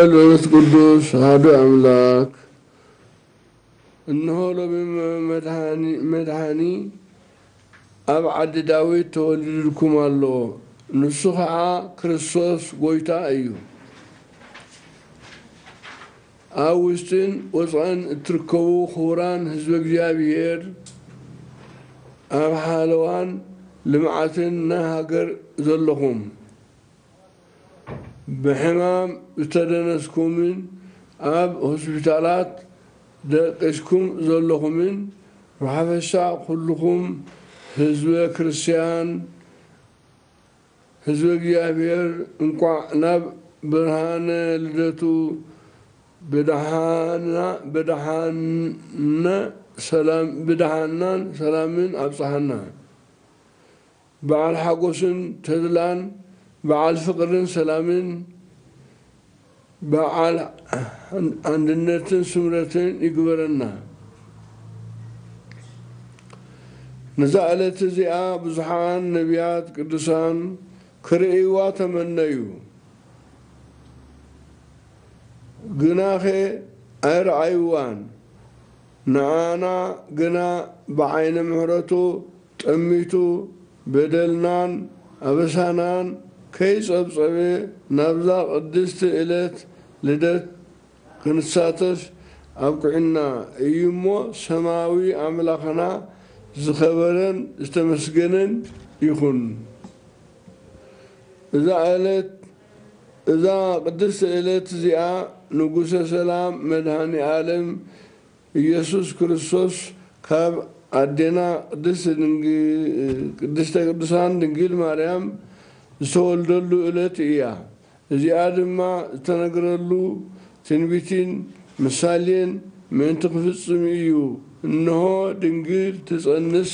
መንፈስ ቅዱስ ኣሐዱ ኣምላክ። እንሆ ሎሚ መድኃኒ፣ መድኃኒ ኣብ ዓዲ ዳዊት ተወሊዱልኩም ኣሎ። ንሱ ኸዓ ክርስቶስ ጐይታ እዩ። ኣብ ውሽጥን ወፃእን እትርከቡ ክቡራን ህዝበ እግዚኣብሔር፣ ኣብ ሓለዋን ልምዓትን ናይ ሃገር ዘለኹም፣ ብሕማም ዝተደነስኩምን ኣብ ሆስፒታላት ደቂስኩም ዘለኹምን፣ ብሓፈሻ ኩልኹም ህዝበ ክርስቲያን፣ ህዝበ እግዚኣብሔር፣ እንቋዕ ናብ ብርሃነ ልደቱ ብደሓና፣ ብደሓነ ሰላም፣ ብደሓናን ሰላምን ኣብጽሓና። በዓል ሓጎስን ተድላን፣ በዓል ፍቕርን ሰላምን፣ በዓል ኣንድነትን ስምረትን ይግበረና። ነዛ ዕለት እዚኣ ብዙሓን ነቢያት፣ ቅዱሳን ክርእይዋ ተመነዩ፣ ግናኸ ኣይረኣይዋን። ንዓና ግና ብዓይነ ምሕረቱ ጠሚቱ በደልናን ኣበሳናን ከይጸብጸበ ናብዛ ቅድስቲ ዕለት ልደት ክንሳተፍ ኣብቅዑና እዩ እሞ፣ ሰማያዊ ኣምላኽና ዝኸበረን ዝተመስገነን ይኹን። እዛ ዕለት፣ እዛ ቅድስቲ ዕለት እዚኣ ንጉሰ ሰላም መድኃኔ ዓለም ኢየሱስ ክርስቶስ ካብ ኣዴና ቅድስት ድንግ-፣ ቅድስተ ቅዱሳን ድንግል ማርያም ዝተወልደሉ ዕለት እያ። እዚኣ ድማ ዝተነግረሉ ትንቢትን ምሳሌን ምእንቲ ክፍጽም እዩ። እንሆ ድንግል ትጸንስ፣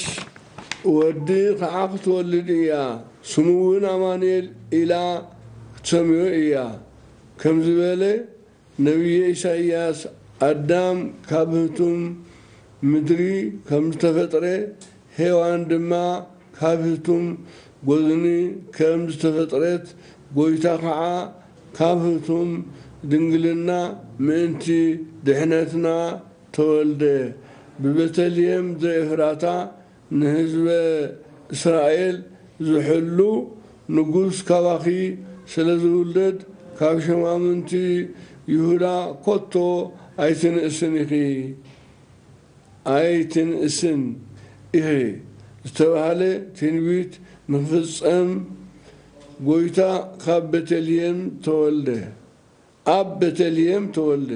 ወዲ ኸዓ ክትወልድ እያ፣ ስሙ እውን ኣማኑኤል ኢላ ክትሰምዮ እያ። ከም ዝበለ ነቢየ ኢሳይያስ፣ ኣዳም ካብ ህቱም ምድሪ ከም ዝተፈጥረ፣ ሄዋን ድማ ካብ ህቱም ጐዝኒ ከም ዝተፈጥረት፣ ጐይታ ኸዓ ካብ ህቱም ድንግልና ምእንቲ ድሕነትና ተወልደ። ብቤተልሔም ዘኤፍራታ ንህዝበ እስራኤል ዝሕሉ ንጉስ ካባኺ ስለ ዝውለድ፣ ካብ ሸማምንቲ ይሁዳ ኮቶ ኣይትንእስን ኢኺ፣ ኣይትንእስን ኢኺ ዝተባህለ ትንቢት ንኽፍጸም፣ ጐይታ ካብ ቤተልሔም ተወልደ። ኣብ ቤተልሔም ተወልደ።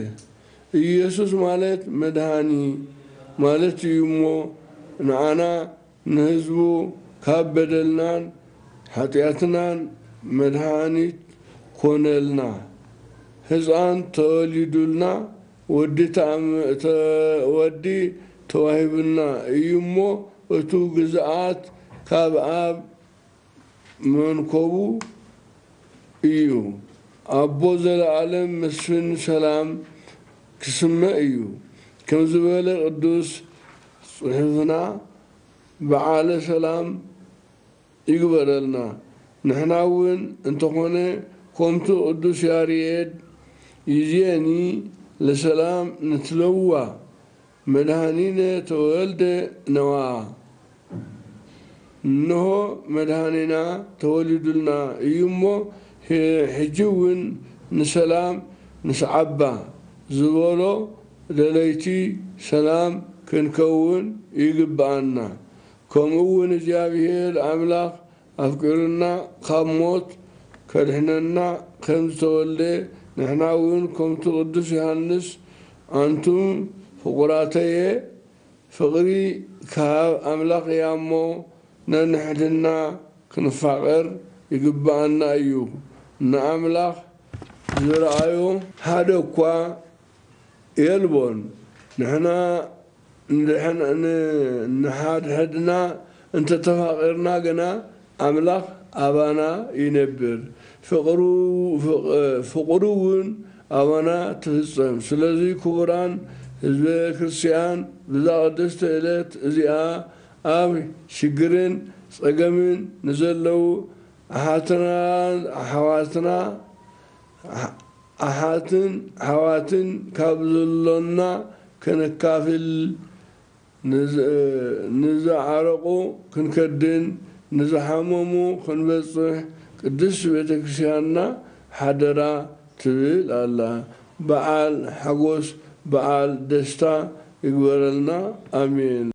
ኢየሱስ ማለት መድኃኒ ማለት እዩ እሞ፣ ንዓና ንህዝቡ ካብ በደልናን ኃጢኣትናን መድኃኒት ኮነልና። ሕፃን ተወሊዱልና፣ ወዲ ተኣም-፣ ተ-፣ ወዲ ተዋሂቡና እዩ እሞ፣ እቱ ግዝኣት ካብ ኣብ መንኮቡ እዩ። ኣቦ ዘለዓለም መስፍን ሰላም ክስመ እዩ። ከም ዝበለ ቅዱስ ጽሑፍና፣ በዓለ ሰላም ይግበረልና። ንሕና እውን እንተኾነ፣ ከምቱ ቅዱስ ያሬድ፣ ይዜኒ ለሰላም ንትለዋ፣ መድኃኒነ ተወልደ ነዋ። እንሆ መድኃኒና ተወሊዱልና እዩ እሞ፣ ሕ-፣ ሕጂ እውን ንሰላም ንስዓባ ዝበሎ ደለይቲ ሰላም ክንከውን ይግብኣና። ከምኡ እውን እግዚኣብሔር ኣምላኽ ኣፍቂሩና ካብ ሞት ከድሕነና ከም ዝተወልደ፣ ንሕና እውን ከምቲ ቅዱስ ዮሃንስ፣ ኣንቱም ፍቑራተየ፣ ፍቕሪ ካብ ኣምላኽ እያ እሞ፣ ነንሕድና ክንፋቐር ይግብኣና እዩ። ንኣምላኽ ዝረኣዮ ሓደ እኳ የልቦን። ንሕና ንድሕን-፣ ን-፣ ንሓድሕድና እንተተፋቒርና ግና፣ ኣምላኽ ኣባና ይነብር፣ ፍቕሩ፣ ፍቕ-፣ ፍቕሩ እውን ኣባና ትፍጸም። ስለዚ ክቡራን ህዝበ ክርስቲያን፣ ብዛ ቅድስቲ ዕለት እዚኣ ኣብ ሽግርን ጸገምን ንዘለዉ ኣሓትና፣ ኣሕዋትና፣ ኣሓትን ኣሕዋትን ካብ ዘሎና ከነካፍል፣ ንዝ-፣ ንዝዓረቑ ክንከድን ንዝሓመሙ ክንበጽሕ ቅድስት ቤተ ክርስቲያንና ሓደራ ትብል ኣላ። በዓል ሓጎስ፣ በዓል ደስታ ይግበረልና። ኣሜን።